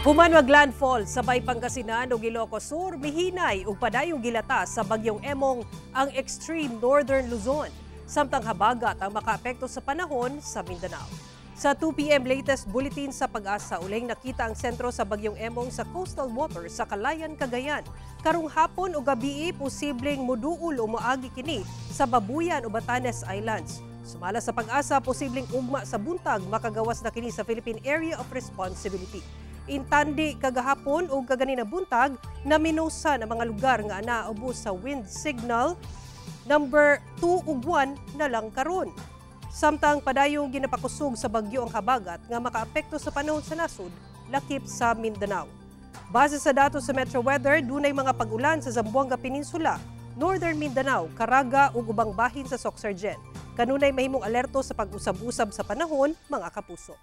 Human maglandfall sa Bay Pangasinan ug Ilocos Sur, mihinay ug padayong gilata sa bagyong Emong ang extreme northern Luzon, samtang habagat ang makaapekto sa panahon sa Mindanao. Sa 2 p.m. latest bulletin sa Pag-asa, ulahing nakita ang sentro sa bagyong Emong sa coastal waters sa Calayan, Cagayan. Karong hapon o gabii, posibleng muduol o moagi kini sa Babuyan o Batanes Islands. Sumala sa Pag-asa, posibleng ugma sa buntag makagawas na kini sa Philippine Area of Responsibility. Intandi kagahapon o kaganina buntag, naminusan ang mga lugar nga naubos sa wind signal number 2 ug 1 na lang karon. Samtang padayong ginapakusog sa bagyo ang habagat nga makaapekto sa panahon sa nasod, lakip sa Mindanao. Base sa datos sa Metro Weather, dunay mga pag-ulan sa Zamboanga Peninsula, Northern Mindanao, Caraga ug ubang bahin sa Soccsksargen. Kanunay mahimong alerto sa pag-usab-usab sa panahon, mga kapuso.